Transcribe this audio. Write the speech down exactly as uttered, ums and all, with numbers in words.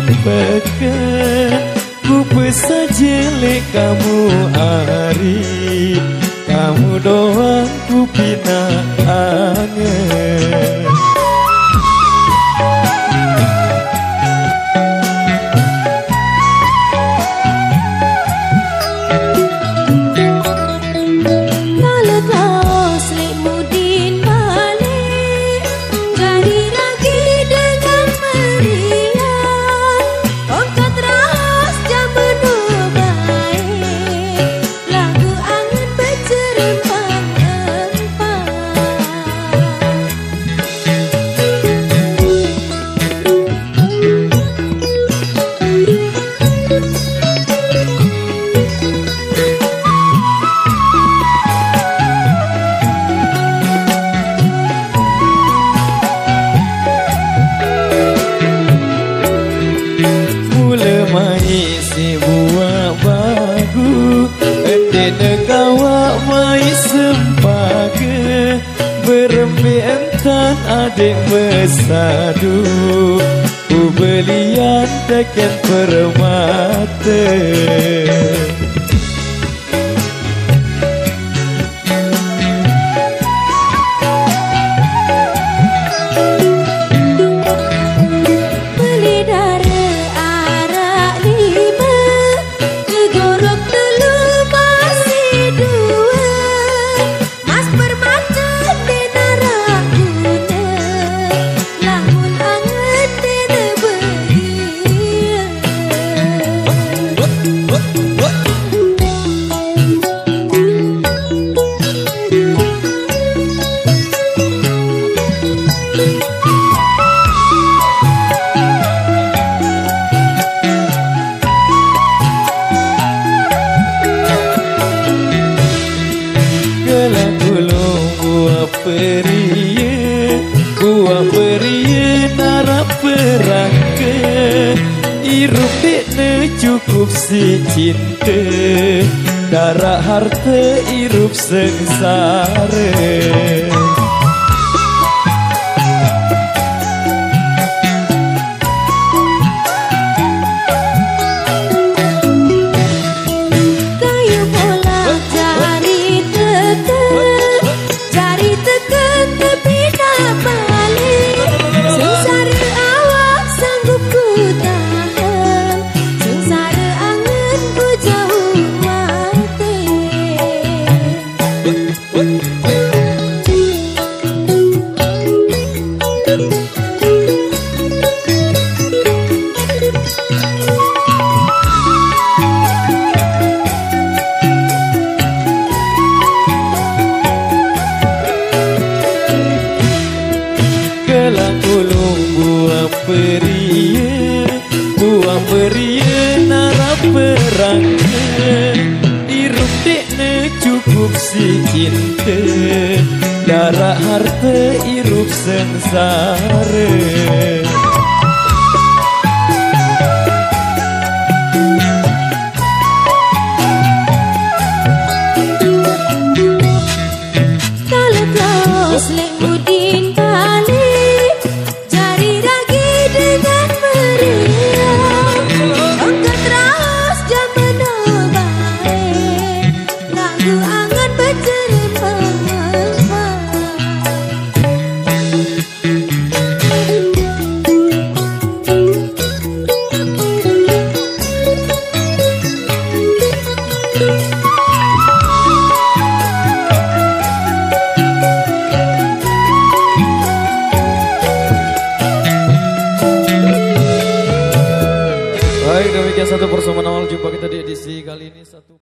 Peken ku pesaje lek kamu ari, kamu doang ku pina angen. Kalau kau selimut di balik, jadi lagi dengan meriah. Tongkat ras jam menua baik, lagu angan bercerempang empat. Mula mai si buah bagu, enti ne gawa mai sempaka, berembe entan adik besadu, ku belian teken permata. Beli dara arak lima, tegorok telu masih dua. Mas permata dena raguna, lamun angen dena beria. Gelah tulung buah peria, buah peria narap perangka. Irup dikne cukup si cinta, darak harta irup sengsara. Kayu bola jari teka, jari teka tepi nak balik. Sengsara awak sanggup ku tahan, sengsara angen ku jauh mati. Gelah tulung buah peria, buah peria narap perangka. Irup dikne cukup si cinta, darak harta irup sengsara. Kalau kau selimut di balik, jari lagi dengan meriah. Angkat ras jam menua baik, lagu angan bercerempang. Baik, demikian satu pertemuan awal jumpa kita di edisi kali ini. Satu